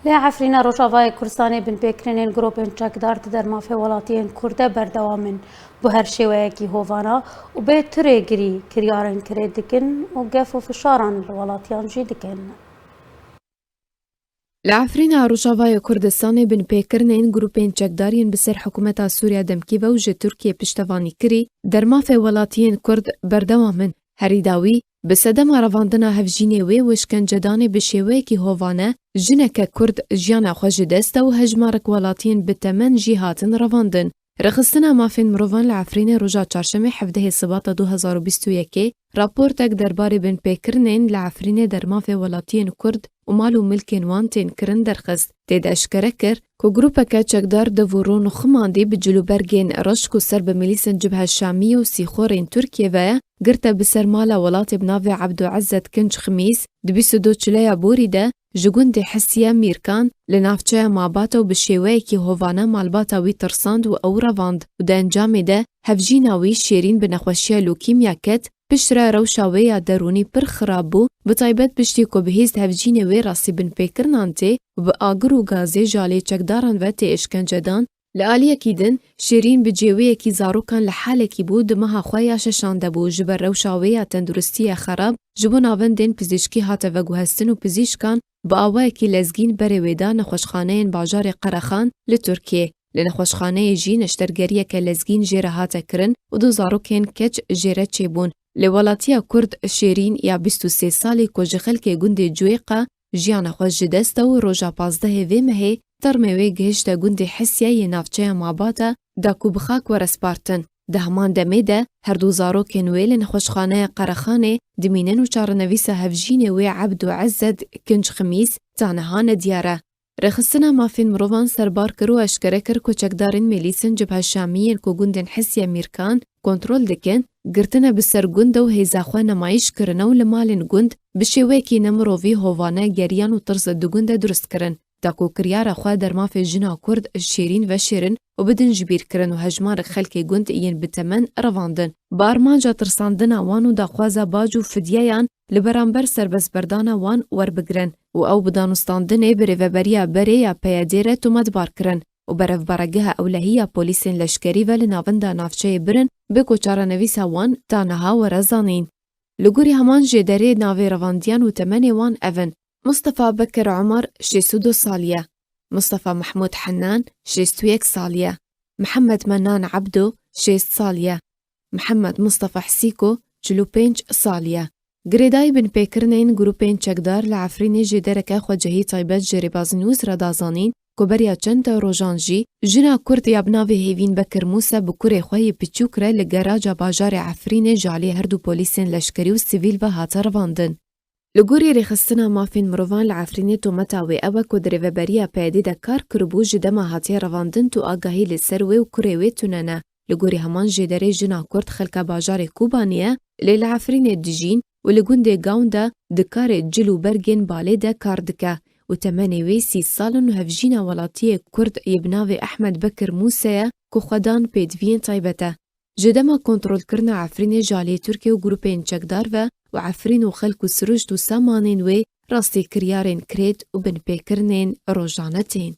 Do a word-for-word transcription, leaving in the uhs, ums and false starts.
Li Efrîna Rojavayê Kurdistanê binpêkirinên grûpên çekdar di dermafê welatiyên Kurd de berdewam in. Bi her şêweyekî hovana û bê tu rêgirî kiryarên kirêt dikin û gef û fişaran li welatiyan jî dikin. Li Efrîna Rojavayê Kurdistanê binpêkirinên grûpên çekdar yên bi ser hikûmeta Sûriya demkî ve û ji Tirkiyê piştevanî kirî, dermafê welatiyên Kurd berdewam in. Herî dawî, bi sedema revandina hevjînê wê û îşkencedanê bi şêweyekî hovane, jineke Kurd jiyana xwe ji dest da û hejmarek welatiyên bi temen jî hatin revandin. Rêxistina Mafên Mirovan li Efrînê roja Çarşemê hevdehê Sibata du hezar û bîst û yekê raportek derbarê binpêkirinên li Efrînê dermafê welatiyên Kurd û mal û milkên wan tên kirin derxist. Tê de eşkere kir ku grûpeke çekdar dev û ro nixumandî bi cilûbergên reş ku ser bi milîsên Cibhe Şamiyê û sîxorên Tirkiyê ve ye, girte bi ser mala welatê bi navê Ebdo Ezzet Kinc Ximîs, di bîst û du çileya borî de ji gundê Hisiye Mîrkan li navçeya Mabata û bi şêweyekî hovane malbata wî tirsand û ew revand û di encamê de hevjîna wî Şêrîn bi nexweşiya lokîmya ket, piştre rewşa wê ya derûnî pir xirab bû, bi taybet piştî ku bi hêz hevjînê wê rastî binpêkirinan tê û bi agir û gazê ji alî çekdaran ve tê îşkencedan. Li aliyekî din, Şêrîn bi cêwiyekî zarokan li halekî bû, di meha xwe ya şeşan de bû, ji ber rewşa wê ya tenduristiyê xerab, ji bo navendên pizîşkî hate veguhestin û pizîşkan bi awayekî lezgîn berê wê da nexweşxaneyên bajarê Qerexan li Tirkiyê. Li nexweşxaneyê jî neştergeriyeke lezgîn jê re hate kirin û du zarokên keç jê re çêbûn. Li welatiya Kurd Şêrîn ya bîst û sê salî ku ji xelkê gundê Cuêqa jiyana xwe ji dest da û roja pazdehê vê mehê termê wê gihişte gundê Hesya yê navçeya Mabata da ku bi xak were spartin. Di heman demê de her du zarokên wê li nexweşxaneya Qerexanê dimînin û çarenivîsa hevjînê wê Ebdo Ezzet Kinc Ximîs ta niha nediyar e. Rêxistina Mafên Mirovan serbar kir û eşkere kir ku çekdarên milîsên Cibhe Şamî yên ku gundên Hisiye Mîrkan kontrol dikin, girtine bi ser gund de û hêza xwe nemayîş kirine û li malên gund bi şêweyekî nemirovî hovane geriyan û tirs di gund de durust kirin. Da ku kiryara xwe dermafê jina Kurd Şêrîn veşêrin û bidin ji bîr kirin û hejmarek xelkê gund yên bi temen revandin. Bi armanca tirsandina wan û daxwaza bac û fidyeyan li beramber serbestberdana wan werbigirin û ew bi danûstandinê bi rêveberiya berê ya P Y D'ê re tometbar kirin û berevberegeha ewlehî ya polîsên leşkerî ve li navenda navçeyê birin, bê ku çarenivîsa wan ta niha were zanîn. Li gorî heman jêderê navê revandiyan û temenê wan ev in: Mustafa Bekir Omar şêst û du salî ye, Mustafa Mehmûd Hennan şêst û yek salî ye, Mihemed Mennan Ebdo şêst salî ye, Mihemed Mustafa Hesîko çil û pênc salî ye. Girêdayî binpêkirinên grûpên çekdar li Efrînê jêdereke xwecihî taybet ji Rêbaz News re da zanîn ku beriya çend rojan jî jina Kurd ya bi navê Hêvîn Bekir Mûse bi kurê xwe yê piçûk re li geraja bajarê Efrînê ji alî her du polîsên leşkerî û sivîl ve hate revandin. Li gorî Rêxistina Mafên Mirovan li Efrînê tometa wê ew e ku di rêveberiya P Y D'ê de kar kiribû, ji dema hatiye revandin tu agahî li ser wê û kurê wê tune ne. Li gorî heman jêderê jina Kurd xelka bajarê Kobanê ye, lê li Efrînê dijîn û li gundê Gawn de di karê cil û bergên balê de kar dike û temenê wê sî sal in û hevjîna welatiyê Kurd yê bi navê Ehmed Bekir Mûse ye ku xwedan pêdiviyên taybet e. Ji dema kontrolkirina Efrînê ji alî Tirkiye û grûpên çekdar ve û Efrîn û xelk û siruşt û samanên wê rastî kiryarên kirêt û binpêkirinên rojane tên.